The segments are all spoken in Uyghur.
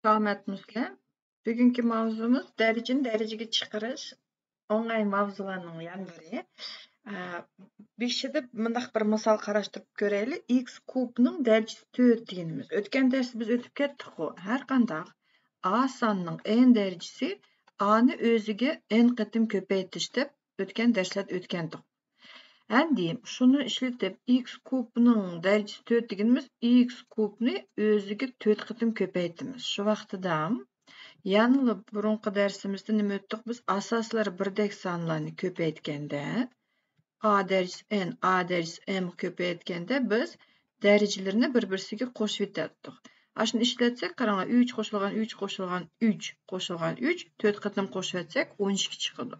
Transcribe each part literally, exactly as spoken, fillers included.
سالامەتمۇسىلەر؟ بۈگۈنكى ماۋزۇمىز دەرىجىنى دەرىجىگە چىقىرىش. ئوڭاي ماۋزۇلارنىڭ يەنە بىرى. ئە، بېشىدا مۇنداق بىر مىسال قاراشتۇرۇپ كۆرەيلى. ئىكس كۇبنىڭ دەرىجىسى تۆت دېگىنىمىز. ئۆتكەن دەرستە بىز ئۆتۈپ كەتتۇققۇ. ھەر قانداق ئا ساننىڭ ئېن دەرىجىسى ئانى ئۆزىگە ئېن قېتىم كۆپەيتىش دەپ ئۆتكەن دەرسلەردە ئۆتكەنتۇق. ئەمدى شۇنى ئىشلىتىپ، ئىكس كۇبنىڭ دەرىجىسى تۆت دېگىنىمىز ئىكس كۇبنى ئۆزىگە تۆت قېتىم كۆپەيتىمىز. شۇ ۋاقتىدا يەنىلا بۇرۇنقى دەرسىمىزدە نېمە ئۆتتۇق؟ بىز ئاساسلىرى بىردەك سانلارنى كۆپەيتكەندە، ئا دەرىجىسى ئېن، ئا دەرىجىسى ئېمغا كۆپەيتكەندە، بىز دەرىجىلىرىنى بىر-بىرسىگە قوشۇۋېتەتتۇق. ئاشۇنى ئىشلەتسەك، قاراڭلار، ئۈچ قوشۇلغان ئۈچ قوشۇلغان ئۈچ قوشۇلغان ئۈچ، تۆت قېتىم قوشۇۋەتسەك، ئون ئىككى چىقىدۇ.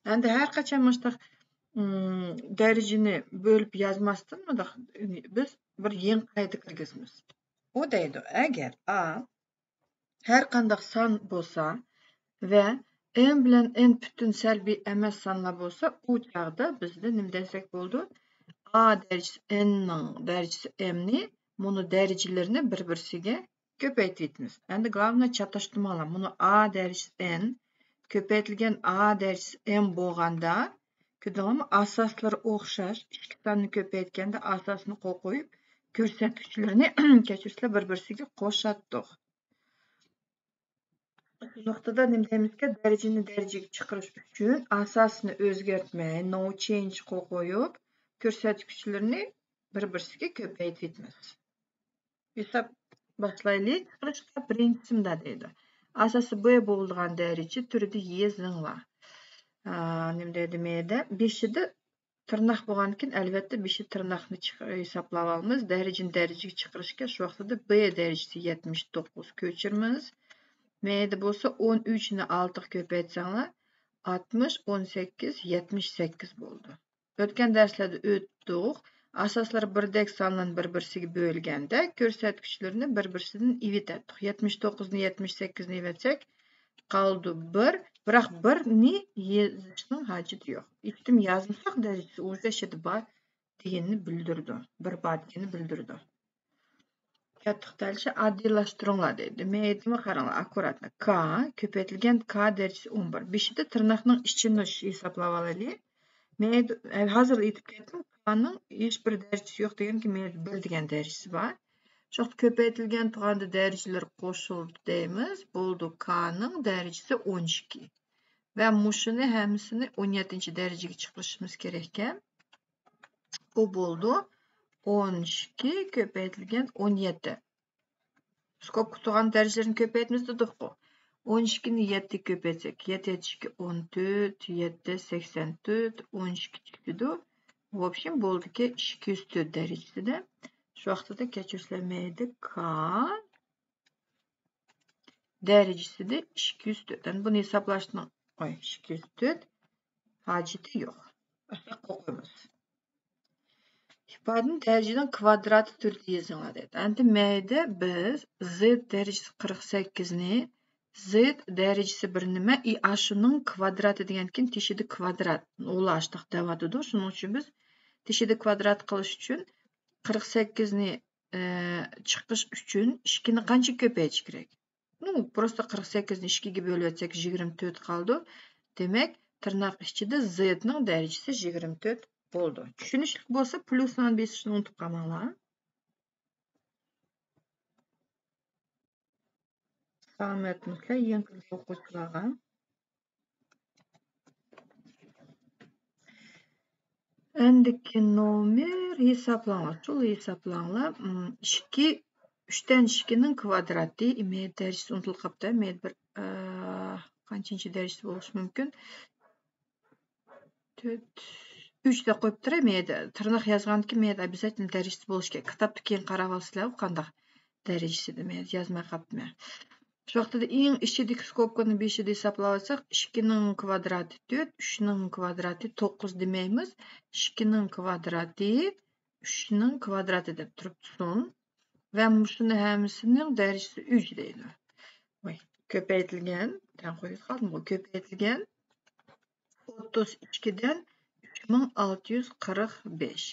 ئەمدى ھەر قاچان مۇشۇنداق، ئىم، دەرىجىنى بۆلۈپ يازماستىن، مۇنداق، بىز بىر يېڭى قائىدە كىرگۈزىمىز. ئۇ دەيدۇ، ئەگەر ئا ھەر قانداق سان بولسا ۋە ئېن بىلەن ئېن پۈتۈن سەلبىي ئەمەس سانلار بولسا، ئۇ چاغدا بىزدە نېمە دېسەك بولىدۇ؟ ئا دەرىجىسى ئېننىڭ دەرىجىسى ئېمنى، مۇنۇ دەرىجىلىرىنى بىر-بىرسىگە كۆپەيتىۋېتىمىز. ئەمدى главное چاتاشتۇرماڭلار. مۇنۇ ئا دەرىجىسى ئېن، كۆپەيتىلگەن ئا دەرىجىسى ئېم بولغاندا، كۆردۈڭلارمۇ؟ ئاساسلىرى ئوخشاش ئىككى ساننى كۆپەيتكەندە ئاساسنى قويۇپ، كۆرسەتكۈچلىرىنى، كەچۈرسىلەر، بىر-بىرسىگە قوشاتتۇق. شۇ نۇقتىدا نېمە دەيمىزكەن؟ دەرىجىنى دەرىجىگە چىقىرىش ئۈچۈن ئاساسنى ئۆزگەرتمەي، no change قويۇپ، كۆرسەتكۈچلىرىنى بىر-بىرسىگە كۆپەيتىۋېتىمىز. ھېساب باشلايلى. چىقىرىشتا بىرىنچىسى مۇنداق دەيدۇ. ئاساسى ب بولىدىغان دەرىجە تۈرىدە يېزىڭلار. ئا، نېمە دەيدۇ مەيدە؟ بېشىدا تىرناق بولغاندىكىن، ئەلۋەتتە، بېشى تىرناقنى چىق-، ھېسابلاۋالىمىز. دەرىجىنى دەرىجىگە چىقىرىشكە شۇ ۋاقتىدا ب دەرىجىسى يەتمىش توققۇز كۆچۈرىمىز. مەيدە بولسا ئون ئۈچنى ئالتىغا كۆپەيتسەڭلار، ئاتمىش، ئون سەككىز، يەتمىش سەككىز بولىدۇ. ئۆتكەن دەرسلەردە ئۆتتۇق. ئاساسلىرى بىردەك سانلارنى بىر-بىرسىگە بۆلگەندە، كۆرسەتكۈچلىرىنى بىر-بىرسىدىن ئېلىۋېتەتتۇق. يەتمىش توققۇزنى يەتمىش سەككىزنى ئېلىۋەتسەك، قالىدۇ بىر. بىراق بىرنى يېزىشنىڭ ھاجىتى يوق. ئېيتتىم، يازمىساق دەرىجىسى ئۇ يەردە بار دېگەننى بىلدۈرىدۇ. بىر بار دېگەننى بىلدۈرىدۇ. كاتتىق دەرىجە ئاددىيلاشتۇرۇڭلار دەيدۇ. مەيدىمۇ قاراڭلار، ئاككۇراتنو. ك كۆپەيتىلگەن ك دەرىجىسى ئون بىر. بېشىدا تىرناقنىڭ ئىچىنى ھېسابلاۋالايلى. مەيدە، ھازىر ئېيتىپ كەتتىم، ك نىڭ ھېچ بىر دەرىجىسى يوق دېگەنكى، مەيدە بىر دېگەن دەرىجىسى بار. شۇ ۋاقىت كۆپەيتىلگەن تۇرغاندا دەرىجىلەر قوشۇلدى دەيمىز. بولدى، ك نىڭ دەرىجىسى ئون ئىككى. ۋە مۇشۇنى ھەممىسىنى ئون يەتتىنچى دەرىجىگە چىقىرىشىمىز كېرەككەن. بۇ بولىدۇ ئون ئىككى كۆپەيتىلگەن ئون يەتتە. سكوپكا تۇرغان دەرىجىلىرىنى كۆپەيتىمىز دېدۇققۇ. ئون ئىككىنى يەتتە كۆپەيتسەك، يەتتە يەتتە ئىككى، ئون تۆت، يەتتە سەكسەن تۆت، ئون ئىككى چىقىدۇ. ۋوبشېم بولدىكى ئىككى يۈز تۆت دەرىجىسىدە. شۇ ۋاقتىدا كەچۈرسىلەر مەيدە ك دەرىجىسىدە ئىككى يۈز تۆت. يەنى بۇنى ھېسابلاشنىڭ، ئاي، ئىككى يۈز تۆت ھاجىتى يوق. ئاشۇنداق قويىمىز. ئىپادىنى دەرىجىنىڭ كۋادراتى تۈرىدە يېزىڭلار دەيدۇ. ئەمدى مەيدە بىز زېد دەرىجىسى قىرىق سەككىزنى، زېد دەرىجىسى بىر نېمە، ئى، ئاشۇنىڭ كۋادراتى دېگەندىكىن تېشىدا كۋادرات. ئۇلار ئاشتاق دەۋاتىدۇ. شۇنىڭ ئۈچۈن بىز تېشىدا كۋادرات قىلىش ئۈچۈن قىرىق سەككىزنى، ئە، چىقىش ئۈچۈن ئىككىنى قانچە كۆپەيتىش كېرەك؟ نۇ، پروستا قىرىق سەككىزنى ئىككىگە بۆلۈۋەتسەك، يىگىرمە تۆت قالىدۇ. دېمەك، تىرناق ئىچىدە زېدنىڭ دەرىجىسى يىگىرمە تۆت بولىدۇ. چۈشىنىشلىك بولسا، پلۇسنى بېسىشنى ئۇنتۇپ قالماڭلار. سالامەتمۇسىلەر يېڭى كىرگەن ئوقۇغۇچىلارغا؟ ئەندىكى نومېر ھېسابلاڭلار، شۇ ھېسابلاڭلار. ئىم، ئىككى، ئۈچتىن ئىككىنىڭ كۋادراتى، مەيدە دەرىجىسى ئۇنتۇلۇپ قاپتۇ، مەيدە بىر، ئە، قانچىنچى دەرىجىسى بولۇشى مۇمكىن؟ تۆت، ئۈچ دەپ قويۇپ تۇراي، مەيدە تىرناق يازغاندىكىن مەيدە ئوبيازتېلنو دەرىجىسى بولۇشى كېرەك. كىتابتا كېيىن قاراۋالسىلەر، قانداق دەرىجىسى دېمەي يازماي قاپتىمەن. شۇ ۋاقتىدا ئەڭ ئىچىدىكى سكوپكىنى بېشىدا ھېسابلاۋالساق، ئىككىنىڭ كۋادراتى تۆت، ئۈچنىڭ كۋادراتى توققۇز دېمەيمىز. ئىككىنىڭ كۋادراتى ئۈچنىڭ كۋادراتى دەپ تۇرۇپتۇ. ۋە مۇشۇنى ھەممىسىنىڭ دەرىجىسى ئۈچ دەيدۇ. ۋاي، كۆپەيتىلگەن، تەڭ قويۇپ قالدىمغۇ، كۆپەيتىلگەن ئوتتۇز ئىككىدىن ئۈچ مىڭ ئالتە يۈز قىرىق بەش.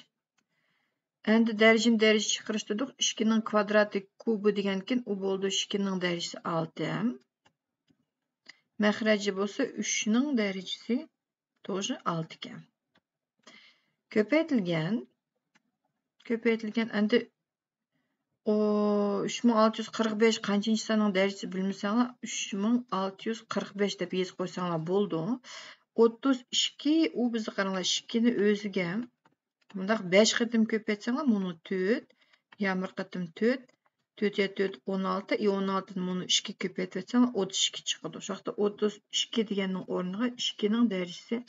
ئەمدى دەرىجىنى دەرىجە چىقىرىش دېدۇق. ئىككىنىڭ كۋادراتى كۇبى دېگەنكىن، ئۇ بولىدۇ ئىككىنىڭ دەرىجىسى ئالتە. مەخرەجى بولسا ئۈچنىڭ دەرىجىسى тоже ئالتە ئىكەن. كۆپەيتىلگەن، كۆپەيتىلگەن، ئەمدى ئۇ، ئۈچ مىڭ ئالتە يۈز قىرىق بەش قانچىنچى ساننىڭ دەرىجىسى بىلمىسەڭلار، ئۈچ مىڭ ئالتە يۈز قىرىق بەش دەپ يېزىپ قويساڭلار بولىدۇ. ئوتتۇز ئىككى، ئۇ بىزدە قاراڭلار، ئىككىنى ئۆزىگە مۇنداق بەش قېتىم كۆپەيتسەڭلار، مۇنۇ تۆت، يەنە بىر قېتىم تۆت، تۆت يەتتە تۆت، ئون ئالتە، ئى، ئون ئالتىدىن مۇنۇ ئىككى كۆپەيتىۋەتسەڭلار، ئوتتۇز ئىككى چىقىدۇ. شۇ ۋاقىتتا ئوتتۇز ئىككى دېگەننىڭ ئورنىغا ئىككىنىڭ دەرىجىسى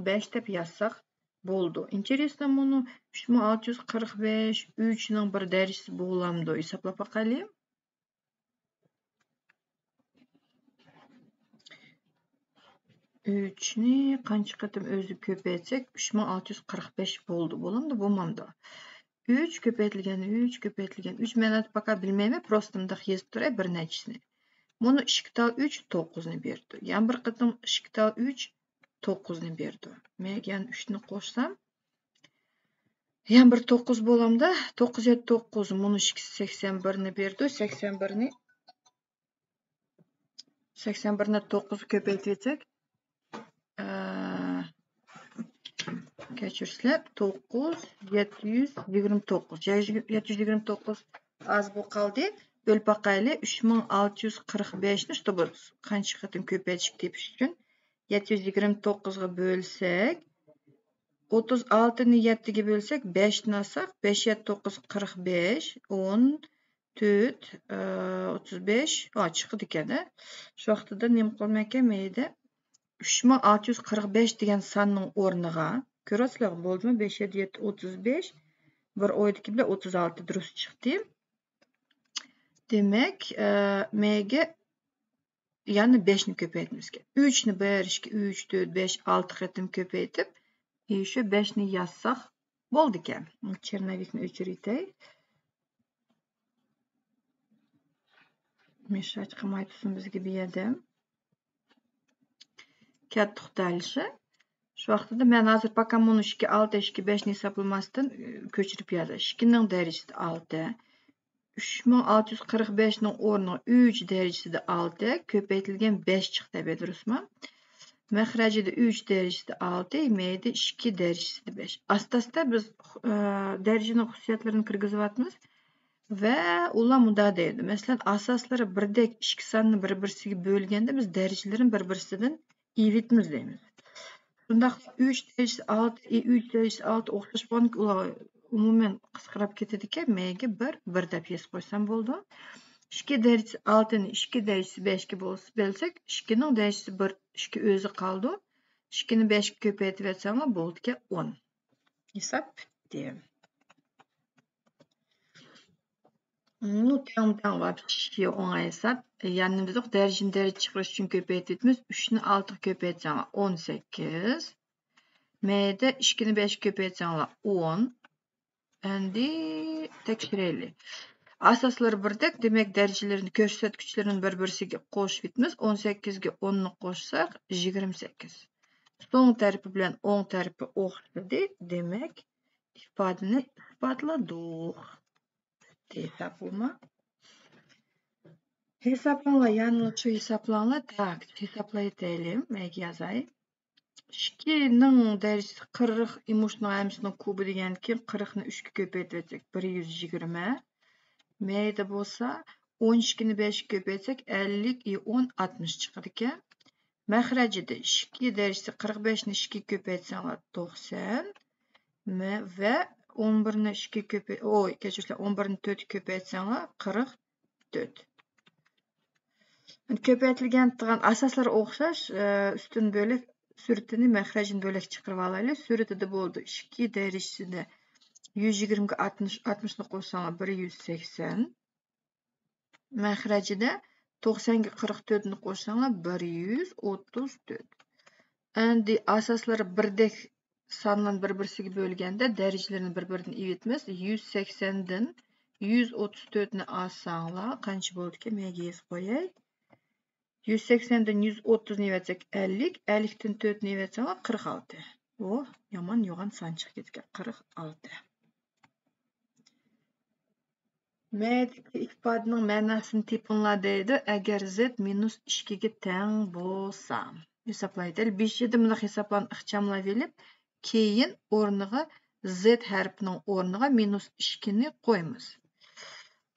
بەش دەپ يازساق بولىدۇ. ئىنتېرېسنو، مۇنۇ ئۈچ مىڭ ئالتە يۈز قىرىق بەش ئۈچنىڭ بىر دەرىجىسى بولامدۇ؟ ھېسابلاپ باقايلى. ئۈچنى قانچە قېتىم ئۆزى كۆپەيتسەك، ئۈچ مىڭ ئالتە يۈز قىرىق بەش بولىدۇ. بولامدۇ؟ بولمامدۇ؟ ئۈچ كۆپەيتىلگەن ئۈچ كۆپەيتىلگەن ئۈچ، مەن پاكا بىلمەيمەن، پروستو مۇنداق يېزىپ تۇراي بىر نەچچىسىنى. مۇنۇ ئىككى تال ئۈچ توققۇزنى بېرىدۇ. يەنە بىر قېتىم ئىككى تال ئۈچ توققۇزنى بېرىدۇ. مەن يەنە ئۈچنى قوشسام، يەنە بىر توققۇز بولامدا، توققۇز يەتتە توققۇز، مۇنۇ ئىككىسى سەكسەن بىرنى بېرىدۇ. سەكسەن بىرنى، سەكسەن بىرنى توققۇزغا كۆپەيتىۋەتسەك، ئە، كەچۈرسىلەر، توققۇز، يەتتە يۈز يىگىرمە توققۇز. يەتتە يۈز يىگىرمە توققۇز ئاز بولۇپ قالدى. بۆلۈپ باقايلى. ئۈچ مىڭ ئالتە يۈز قىرىق بەشنى، شۇ بۇ قانچە قېتىم كۆپەيتىشنى تېپىش ئۈچۈن، يەتتە يۈز يىگىرمە توققۇزغا بۆلسەك، ئوتتۇز ئالتىنى يەتتىگە بۆلسەك، بەشتىن ئالساق، بەش يەتتە توققۇز، قىرىق بەش، ئون تۆت، ئە، ئوتتۇز بەش، ئا، چىقىدىكەن، ھە. شۇ ۋاقتىدا نېمە قىلىمەن ئىكەن، مەيدە ئۈچ مىڭ ئالتە يۈز قىرىق بەش دېگەن ساننىڭ ئورنىغا، كۆرۈۋاتىسىلەرغۇ، بولدىمۇ؟ بەش يەتتە يەتتە، ئوتتۇز بەش، بىر ئويدىكى بىلەن ئوتتۇز ئالتە دۇرۇس چىقتى. دېمەك، ئە، مەيگە يەنە بەشنى كۆپەيتىمىز ئىكەن. ئۈچنى بىر، ئىككى، ئۈچ، تۆت، بەش، ئالتە قېتىم كۆپەيتىپ، ئى، شۇ بەشنى يازساق بولىدىكەن. چېرنوۋىكنى ئۆچۈرۈۋېتەي. مېشاچ قىلماي تۇرسۇن بىزگە بۇ يەردە. كەتتۇق دەل شۇ. شۇ ۋاقتىدا مەن ھازىر پاكا مۇنۇ ئىككى، ئالتە، ئىككى، بەشنى ھېسابلىماستىن، ئى، كۆچۈرۈپ يازاي. ئىككىنىڭ دەرىجىسى ئالتە. ئۈچ مىڭ ئالتە يۈز قىرىق بەشنىڭ ئورنىغا ئۈچ دەرىجىسىدە ئالتە، كۆپەيتىلگەن بەش چىقتى، دۇرۇسمۇ؟ مەخرەجىدە ئۈچ دەرىجىسىدە ئالتە، مەيدە ئىككى دەرىجىسىدە بەش. ئاستا-ئاستا بىز، ئە، دەرىجىنىڭ خۇسۇسىيەتلىرىنى كىرگۈزۈۋاتىمىز ۋە ئۇلار مۇنداق دەيدۇ. مەسىلەن، ئاساسلىرى بىردەك ئىككى ساننى بىر-بىرسىگە بۆلگەندە بىز دەرىجىلىرىنى بىر-بىرسىدىن ئېلىۋېتىمىز دەيمىز. شۇنداق ئۈچ دەرىجىسى ئالتە، ئۈچ دەرىجىسى ئالتە ئوخشاش بولغاندىكىن ئۇلار ئومۇمەن قىسقىراپ كېتىدىكەن، مەيگە بىر، بىر دەپ يېزىپ قويسام بولىدۇ. ئىككى دەرىجىسى ئالتىنى ئىككى دەرىجىسى بەشكە بولسا، بۆلسەك، ئىككىنىڭ دەرىجىسى بىر، ئىككى ئۆزى قالىدۇ. ئىككىنى بەشكە كۆپەيتىۋەتسەڭلار بولىدىكەن ئون. ھېساب پۈتتى. مۇ تەڭ تەڭ ۋاپشى ئوڭاي ھېساب. يەنە بىز دەرىجىنى دەرىجە چىقىرىش ئۈچۈن كۆپەيتىۋېتىمىز. ئۈچنى ئالتىغا كۆپەيتسەڭلار ئون سەككىز. مەيدە ئىككىنى بەشكە كۆپەيتسەڭلار ئون. ئەمدى تەكشۈرەيلى. ئاساسلىرى بىردەك، دېمەك، دەرىجىلىرىنى، كۆرسەتكۈچلىرىنى بىر-بىرسىگە قوشۇپ ئۆتىمىز. ئون سەككىزگە ئوننى قوشساق، يىگىرمە سەككىز. سول تەرىپى بىلەن ئوڭ تەرىپى ئوخشىدى. دېمەك، ئىپادىنى ئىسپاتلىدۇق. ھېسابلىما. ھېسابلاڭلار، يەنىلا شۇ ھېسابلاڭلار. تاك، ھېسابلايتەيلى. مەيگە يازاي. ئىككىنىڭ دەرىجىسى قىرىق، ئىمۇشنىڭ ھەممىسىنىڭ كۇبى دېگەنكى قىرىقنى ئۈچكە كۆپەيتىۋەتسەك، بىر يۈز يىگىرمە. مەيدە بولسا، ئون ئىككىنى بەشكە كۆپەيتسەك، ئەللىك، ئى، ئون، ئاتمىش چىقىدىكەن. مەخرەجىدە ئىككى دەرىجىسى قىرىق بەشنى ئىككىگە كۆپەيتسەڭلار، توقسان. مە-، ۋە ئون بىرنى ئىككىگە كۆپەي-، ئوي، كەچۈرسىلەر، ئون بىرنى تۆتكە كۆپەيتسەڭلار، قىرىق تۆت. كۆپەيتىلگەن تۇغان ئاساسلىرى ئوخشاش، ئە، ئۈستىنى بۆلەك، سۈرىتىنى، مەخرەجىنى بۆلەك چىقىرىۋالايلى. سۈرىتىدە بولدى، ئىككى دەرىجىسىدە يۈز يىگىرمىگە ئاتمىش، ئاتمىشنى قوشساڭلار، بىر يۈز سەكسەن. مەخرەجىدە توقسانغا قىرىق تۆتنى قوشساڭلار، بىر يۈز ئوتتۇز تۆت. ئەمدى ئاساسلىرى بىردەك سانلارنى بىر-بىرسىگە بۆلگەندە، دەرىجىلىرىنى بىر-بىرىدىن ئېلىۋېتىمىز. يۈز سەكسەندىن يۈز ئوتتۇز تۆتنى ئالساڭلار، قانچە بولىدىكەن؟ مەيگە يېزىپ قوياي. يۈز سەكسەندىن يۈز ئوتتۇزنى ئېلىۋەتسەك، ئەللىك، ئەللىكتىن تۆتنى ئېلىۋەتسەڭلار، قىرىق ئالتە. ئۇ يامان يوغان سان چىقىپ كېتىدىكەن، قىرىق ئالتە. مەيدىكى ئىپادىنىڭ مەناسىنى تېپىڭلار دەيدۇ، ئەگەر زېت مىنۇس ئىككىگە تەڭ بولسا. ھېسابلايلى. بېشىدا مۇنداق ھېسابلارنى ئىخچاملاۋېلىپ، كېيىن ئورنىغا، زېت ھەرپىنىڭ ئورنىغا مىنۇس ئىككىنى قويىمىز.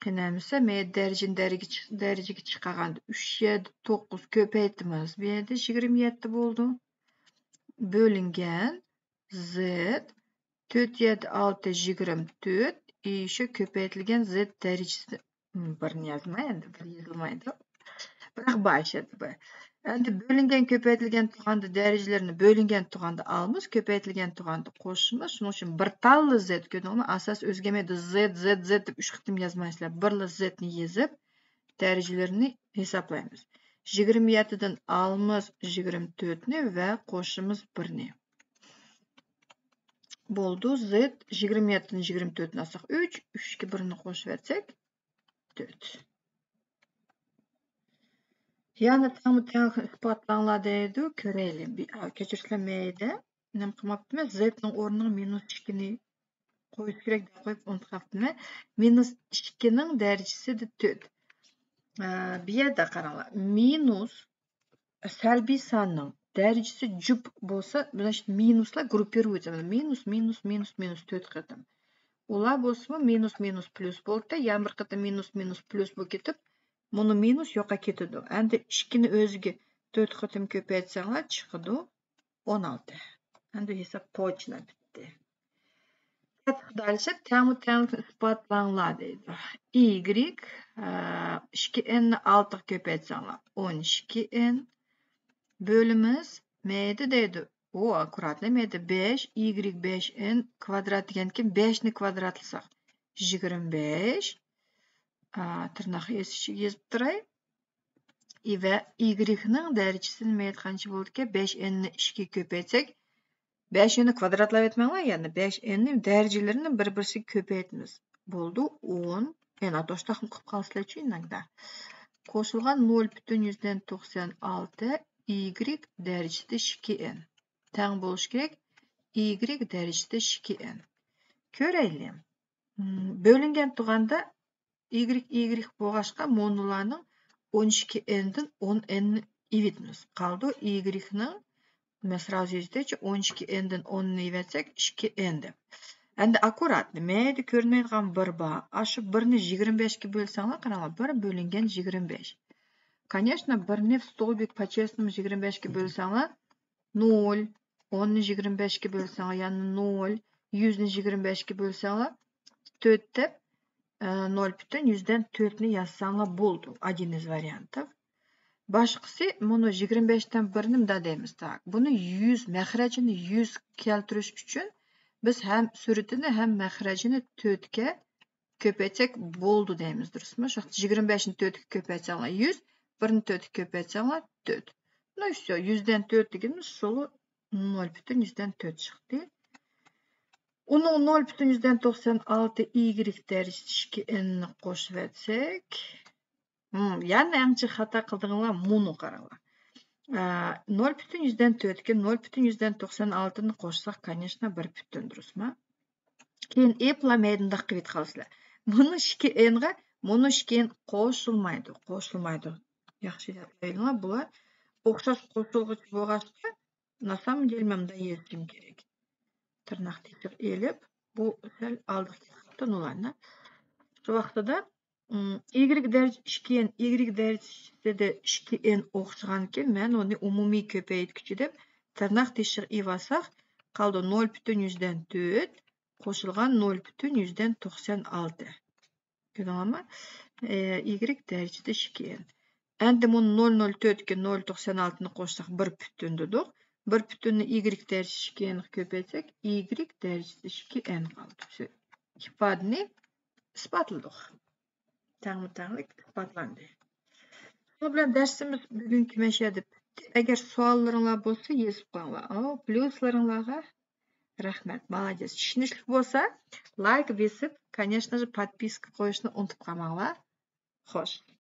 قېنى ئەمىسە، مەيدە دەرىجىنى دەرىجىگە چىق-، دەرىجىگە چىقارغاندا ئۈچ، يەتتە، توققۇز كۆپەيتىمىز. بۇ يەردە يىگىرمە يەتتە بولدى. بۆلۈنگەن زېت تۆت، يەتتە، ئالتە، يىگىرمە تۆت، ئىشۇ كۆپەيتىلگەن زېت دەرىجىسى. م، بىرنى يازماي، ئەمدى بىر يېزىلمايدۇ. بىراق بار ئىش ئەمدى بۇ. ئەمدى بۆلۈنگەن، كۆپەيتىلگەن تۇغاندا دەرىجىلىرىنى بۆلۈنگەن تۇغاندا ئالىمىز، كۆپەيتىلگەن تۇغاندا قوشىمىز. شۇنىڭ ئۈچۈن بىر تاللا زېت، كۆردۈڭلارمۇ؟ ئاساس ئۆزگەرمەيدۇ. زېت، زېت، زېت دەپ ئۈچ قېتىم يازمايسىلەر. بىرلا زېتنى يېزىپ، دەرىجىلىرىنى ھېسابلايمىز. يىگىرمە يەتتىدىن ئالىمىز يىگىرمە تۆتنى ۋە قوشىمىز بىرنى. بولدى. زېت يىگىرمە يەتتىدىن يىگىرمە تۆتنى ئالساق ئۈچ، ئۈچكە بىرنى قوشۇۋەتسەك تۆت. يەنە تەڭمۇ تەڭلىكنى ئىسپاتلاڭلار دەيدۇ، كۆرەيلى. بى-، ئا، كەچۈرسىلەر، مەيدە نېمە قىلماپتىمەن؟ زېتنىڭ ئورنىغا مىنۇس ئىككىنى قويۇش كېرەك دەپ قويۇپ ئۇنتۇپ قاپتىمەن. مىنۇس ئىككىنىڭ دەرىجىسى دە تۆت. ئا، بۇ يەردە قاراڭلار. مىنۇس سەلبىي ساننىڭ دەرىجىسى جۈپ بولسا، значит، مىنۇسلار گرۇپپىروۋىتسى. مىنۇس، مىنۇس، مىنۇس، مىنۇس تۆت قېتىم. ئۇلار بولسىمۇ مىنۇس، مىنۇس، پليۇس بولدى. يەنە بىر قېتىم مىنۇس، مىنۇس، پليۇس بولۇپ كېتىپ، مۇنۇ مىنۇس يوقاپ كېتىدۇ. ئەمدى ئىككىنى ئۆزىگە تۆت قېتىم كۆپەيتسەڭلار، چىقىدۇ ئون ئالتە. ئەمدى ھېساب توچنا پۈتتى. قاتتىق دالىشىپ، تەڭمۇ تەڭلىكنى ئىسپاتلاڭلار دەيدۇ. ئىگرېك، ئىككى ئېننى ئالتىغا كۆپەيتسەڭلار، ئون ئىككى ئېن. بۆلىمىز، مەيدە دەيدۇ. ئۇ ئاككۇراتنى مەيدە بەش، ئىگرېك بەش ئېن كۋادرات دېگەنكىن، بەشنى كۋادراتلىساق، يىگىرمە بەش. ئا، تىرناق ئېسىشىگە يېزىپ تۇراي. ئى ۋە ئىگرېكنىڭ دەرىجىسى نېمە ئېيتقانچە بولىدىكەن؟ بەش ئېننى ئىككىگە كۆپەيتسەك، بەش ئېننى كۋادراتلاپ ئېيتماڭلار، يەنى بەش ئېننى دەرىجىلىرىنى بىر-بىرسىگە كۆپەيتىمىز. بولدى، ئون. يەنە توشتاقمۇ قىلىپ قالسىلەرچۇ ئىنناكدا. قوشۇلغان نۆل پۈتۈن يۈزدىن توقسان ئالتە ئىگرېك دەرىجىسىدە ئىككى ئېن. تەڭ بولۇشى كېرەك ئىگرېك دەرىجىسىدە ئىككى ئېن. كۆرەيلى. م، بۆلۈنگەن تۇغاندا ئىگرېك، ئىگرېك بولغاچقا، مۇنۇلارنىڭ ئون ئىككى ئېندىن ئون ئېننى ئېلىۋېتىمىز. قالدى ئىگرېكنىڭ، مەن سرازۇ يېزىپ ئۆتەيچۇ، ئون ئىككى ئېندىن ئوننى ئېلىۋەتسەك، ئىككى ئېن دەپ. ئەمدى ئاككۇراتنى، مەيدە كۆرۈنمەيدىغان بىر بار. ئاشۇ بىرنى يىگىرمە بەشكە بۆلسەڭلار، قاراڭلار، بىر بۆلۈنگەن يىگىرمە بەش. كانېشنا، بىرنى ستولبىك پاچېسنىمۇ يىگىرمە بەشكە بۆلسەڭلار، نۆل، ئوننى يىگىرمە بەشكە بۆلسەڭلار، يەنى نۆل، يۈزنى يىگىرمە بەشكە بۆلسەڭلار، تۆت دەپ، ئە، نۆل پۈتۈن يۈزدىن تۆتنى يازساڭلار بولدى. ئادىن ئىز ۋارىيانتوف. باشقىسى، مۇنۇ يىگىرمە بەشتىن بىرنى مۇنداق دەيمىز، تاك. بۇنى يۈز، مەخرەجىنى يۈز كەلتۈرۈش ئۈچۈن بىز ھەم سۈرىتىنى، ھەم مەخرەجىنى تۆتكە كۆپەيتسەك بولدى دەيمىز، دۇرۇسمۇ؟ شۇ يىگىرمە بەشنى تۆتكە كۆپەيتسەڭلار يۈز، بىرنى تۆتكە كۆپەيتسەڭلار تۆت. Ну и всё، يۈزدىن تۆت دېگىنىمىز شۇلۇ نۆل پۈتۈن يۈزدىن تۆت چىقتى. ئۇنىڭ نۆل پۈتۈن يۈزدىن توقسان ئالتە ئىگرېك دەرىجىسى ئىككى ئېننى قوشۇۋەتسەك، ھىم، يەنە ئەڭ جىق خاتا قىلىدىغىنىڭلار مۇنۇ قاراڭلار. ئە، نۆل پۈتۈن يۈزدىن تۆتكە نۆل پۈتۈن يۈزدىن توقسان ئالتىنى قوشساق، كانېشنا، بىر پۈتۈن، دۇرۇسمۇ؟ كېيىن ئېپلا مەيدىنداق قىلىۋېتىپ قالىسىلەر. مۇنۇ ئىككى ئېنغا مۇنۇ ئىككى ئېن قوشۇلمايدۇ، قوشۇلمايدۇ. ياخشى دىققەت قىلىڭلار، بۇلار ئوخشاش قوشۇلغۇچ بولغاچقا، ناسام دېيىلمەمدە يېزىشىم كېرەك. تىرناق تېشىق ئېلىپ، بۇ سەل ئالدىغا كېتىپ قاپتۇ نۇلارنى. شۇ ۋاقتىدا، ئىم، ئىگرېك دەرىجىسى ئىككى ئېن، ئىگرېك دەرىجىسىدە ئىككى ئېن ئوخشىغانكەن، مەن ئۇنى ئومۇمىي كۆپەيتكۈچى دەپ تىرناق تېشىق ئېلىۋالساق، قالدى نۆل پۈتۈن يۈزدىن تۆت قوشۇلغان نۆل پۈتۈن يۈزدىن توقسان ئالتە. كۆردۈڭلارمۇ؟ ئى، ئىگرېك دەرىجىسىدە ئىككى ئېن. ئەمدى مۇنى نۆل نۆل تۆتكە نۆل توقسان ئالتىنى قوشساق، بىر پۈتۈن دېدۇق. بىر پۈتۈننى ئىگرېك دەرىجىسى ئىككى ئېنغا كۆپەيتسەك، ئىگرېك دەرىجىسى ئىككى ئېن قالدى. شۇ ئىپادىنى ئىسپاتلىدۇق. تەڭمۇ تەڭلىك ئىسپاتلاندى. شۇنىڭ بىلەن دەرسىمىز بۈگۈنكى مەشەدە پۈتتى. ئەگەر سوئاللىرىڭلار بولسا، يېزىپ قويۇڭلار. ئاۋۇ، پليۇسلىرىڭلارغا رەھمەت، مالادېس. چۈشىنىشلىك بولسا، لايك بېسىپ، كانېشنا جى، پادپىسكا قويۇشنى ئۇنتۇپ قالماڭلار. خوش.